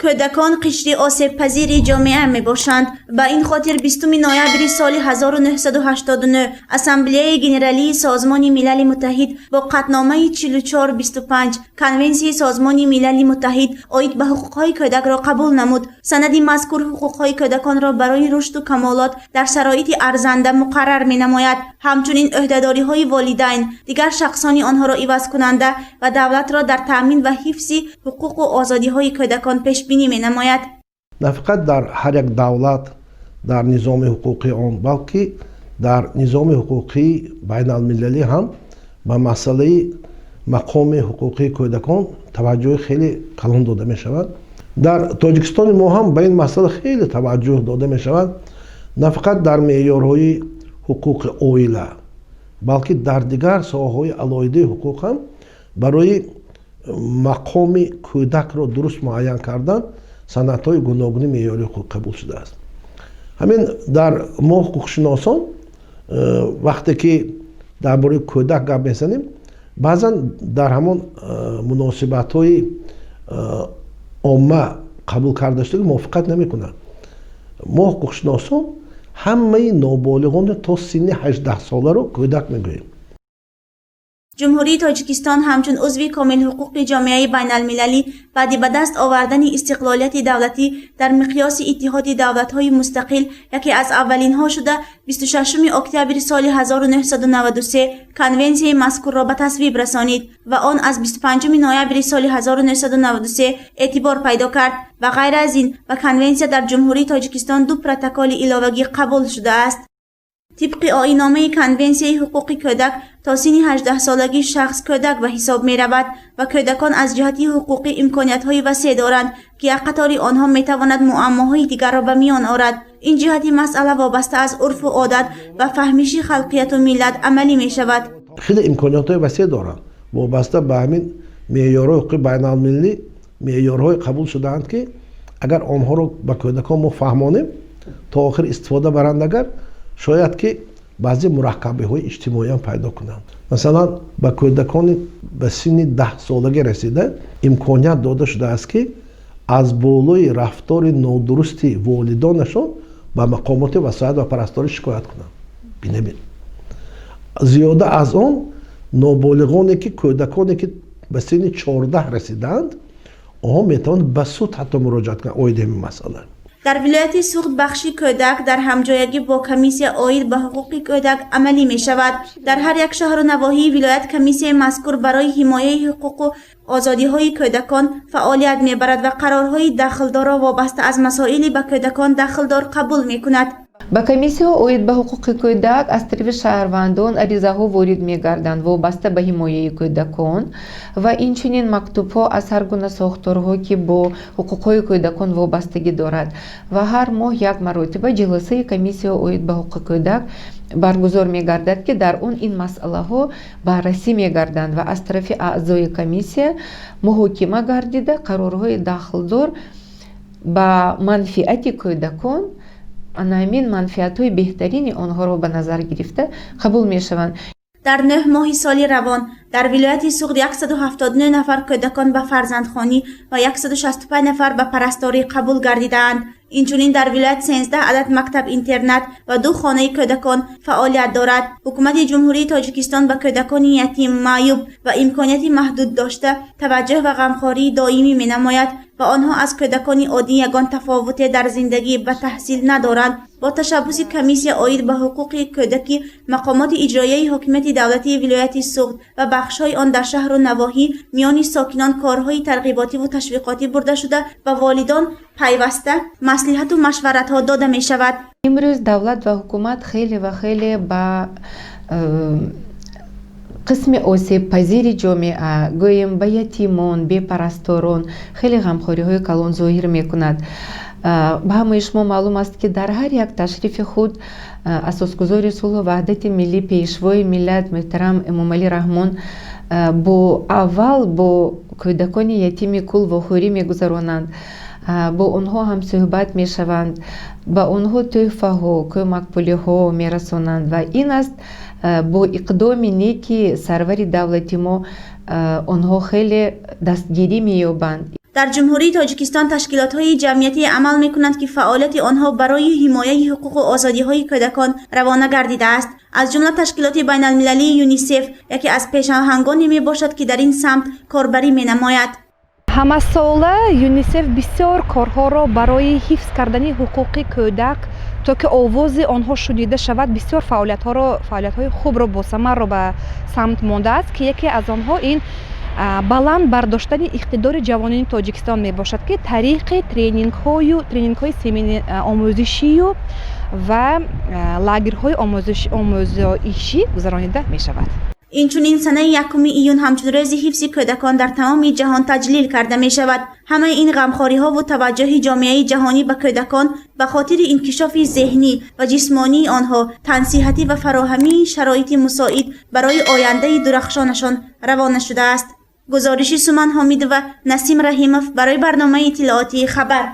Кӯдакон қишри осебпазири ҷомеа мебошанд. Ба ин хотир 20 ноябри соли 1989 Ассамблеяи Генералии Созмони Милали Муттаҳид бо қатъномаи 4425 Конвенсияи Созмони Милали Муттаҳид оид ба ҳуқуқҳои кӯдакро қабул намуд. Санади мазкур ҳуқуқҳои кӯдаконро барои рушду камолот дар шароити арзанда муқаррар менамояд. Ҳамчунин ӯҳдадориҳои волидайн, дигар шахсони онҳоро ивазкунанда ва давлатро дар таъмин ва ҳифзи ҳуқуқу озодиҳои кӯдакон пешбинӣ менамояд. На фақат дар ҳар як давлат, дар низоми ҳуқуқии он, балки дар низоми ҳуқуқии байналмилалӣ ҳам ба масъалаи мақоми ҳуқуқии кӯдакон таваҷҷӯҳи хеле калон дода мешавад. Дар Тоҷикистони мо ҳам ба ин масъала хеле таваҷҷӯҳ дода мешавад, на фақат дар меъёрҳои ҳуқуқи оила, балки дар дигар соҳаҳои алоҳидаи ҳуқуқ ҳам барои мақоми кӯдакро дуруст муайян кардан санадҳои гуногуни меъёрии ҳуқуқ қабул шудааст. Ҳамин дар мо, ҳуқуқшиносон, вақте ки дар бораи кӯдак гап мезанем, баъзан дар ҳамон муносибатҳои омма қабул карда шуда мувофиқат намекунанд. Мо, ҳуқуқшиносон, ҳамаи ноболиғонро то синни 18-соларо кӯдак мегӯем. Ҷумҳурии Тоҷикистон ҳамчун узви комилҳуқуқи ҷомеаи байналмилалӣ баъди ба даст овардани истиқлолияти давлатӣ дар миқёси Иттиҳоди давлатҳои мустақил яке аз аввалинҳо шуда, 26 октябри соли 1993 конвенсияи мазкурро ба тасвиб расонид ва он аз 25 ноябри соли 1993 эътибор пайдо кард. Ва ғайр аз ин, ба конвенсия дар Ҷумҳурии Тоҷикистон ду протоколи иловагӣ қабул шудааст. Тибқи оинномаи Конвенсияи ҳуқуқи кӯдак, то синни 18-солагӣ шахс кӯдак ба ҳисоб меравад ва кӯдакон аз ҷиҳати ҳуқуқӣ имкониятҳои васеъ доранд, ки як қатори онҳо метавонад муаммоҳои дигарро ба миён орад. Ин ҷиҳати масъала вобаста аз урфу одат ва фаҳмиши халқияту миллат амалӣ мешавад. Хеле имкониятҳои васеъ доранд. Вобаста ба ҳамин меъёрҳои ҳуқуқи байналмилалӣ меъёрҳое қабул шудаанд, ки агар онҳоро ба кӯдакон мо фаҳмонем, то охир истифода баранд, агар шояд ки баъзе мураккабиҳои иҷтимоиам пайдо кунанд. Масалан, ба кӯдакони ба синни 10-солагӣ расида имконият дода шудааст, ки аз болои рафтори нодурусти волидонашон ба мақомоти васоят ва парасторӣ шикоят кунанд. Бинабин, зиёда аз он, ноболиғоне ки, кӯдаконе ки ба синни 14 расидаанд, онҳо метавонанд ба суд ҳатто муроҷиат кунанд оиди ҳамин масъала. Дар вилояти Суғд бахши кӯдак дар ҳамҷоягӣ бо комиссия оид ба ҳуқуқи кӯдак амалӣ мешавад. Дар ҳар як шаҳру навоҳии вилоят комиссияи мазкур барои ҳимояи ҳуқуқу озодиҳои кӯдакон фаъолият мебарад ва қарорҳои дахлдорро вобаста аз масоили ба кӯдакон дахлдор қабул мекунад. Ба комиссияҳо оид ба ҳуқуқи кӯдак аз тарафи шаҳрвандон аризаҳо ворид мегарданд вобаста ба ҳимояи кӯдакон ва инчунин мактубҳо аз ҳар гуна сохторҳо, ки бо ҳуқуқҳои кӯдакон вобастагӣ дорад. Ва ҳар моҳ як маротиба ҷаласаи комиссияҳо оид ба ҳуқуқи кӯдак баргузор мегардад, ки дар он ин масъалаҳо баррасӣ мегарданд ва аз тарафи аъзои комиссия муҳокима гардида, қарорҳои дахлдор ба манфиати кӯдакон, ана ҳамин манфиатҳои беҳтарини онҳоро ба назар гирифта қабул мешаванд. Дар 9 моҳи соли равон дар вилояти Суғд 179 нафар кӯдакон ба фарзандхонӣ ва 165 нафар ба парасторӣ қабул гардидаанд. Инчунин дар вилоят 13 адад мактаб-интернат ва ду хонаи кӯдакон фаъолият дорад. Ҳукумати Ҷумҳурии Тоҷикистон ба кӯдакони ятим, маъюб ва имконияти маҳдуд дошта таваҷҷӯҳ ва ғамхории доимӣ менамояд ва онҳо аз кӯдакони оддӣ ягон тафовуте дар зиндагӣ ва таҳсил надоранд. Бо ташаббуси комиссия оид ба ҳуқуқи кӯдакӣ, мақомоти иҷроияи ҳокимияти давлатии вилояти Суғд ва бахшҳои он дар шаҳру навоҳӣ миёни сокинон корҳои тарғиботиву ташвиқотӣ бурда шуда, ба волидон пайваста маслиҳату машваратҳо дода мешавад. Имрӯз давлат ва ҳукумат хеле ва хеле ба қисми осебпазири ҷомеа, гӯем, ба ятимон, бепарасторон хеле ғамхориҳои калон зоҳир мекунад. Ба ҳамаи шумо маълум аст, ки дар ҳар як ташрифи худ асосгузори сулҳу ваҳдати миллӣ, пешвои миллат муҳтарам Эмомалӣ Раҳмон бо аввал бо кӯдакони ятими кул вохӯрӣ мегузаронанд, бо онҳо ҳамсӯҳбат мешаванд, ба онҳо тӯҳфаҳо, кӯмакпулиҳо мерасонанд. Ва ин аст, бо иқдоми неки сарвари давлати мо онҳо хеле дастгирӣ меёбанд. Дар Ҷумҳурии Тоҷикистон ташкилотҳои ҷамъиятӣ амал мекунанд, ки фаъолияти онҳо барои ҳимояи ҳуқуқу озодиҳои кӯдакон равона гардидааст. Аз ҷумла ташкилоти байналмилалии ЮНИСЕФ яке аз пешоҳангоне мебошад, ки дар ин самт корбарӣ менамояд. Ҳамасола ЮНИСЕФ бисёр корҳоро барои ҳифз кардани ҳуқуқи кӯдак, то ки овози онҳо шунида шавад, бисёр фаъолиятҳоро, фаъолиятҳои хубро, босамарро ба самт мондааст, ки яке аз онҳо ин баланд бардоштани иқтидори ҷавонони Тоҷикистон мебошад, ки тариқи тренингҳою тренингҳои омӯзишию ва лагерҳои омӯзоишӣ гузаронида мешавад. Инчунин санаи 1 июн ҳамчун рӯзи ҳифзи кӯдакон дар тамоми ҷаҳон таҷлил карда мешавад. Ҳамаи ин ғамхориҳову таваҷҷӯҳи ҷомеаи ҷаҳонӣ ба кӯдакон ба хотири инкишофи зеҳнӣ ва ҷисмонии онҳо, тансиҳатӣ ва фароҳамии шароити мусоид барои ояндаи дурахшонашон равона шудааст. Гузориши Суман Ҳомидова, Насим Раҳимов барои барномаи иттилоотии «Хабар».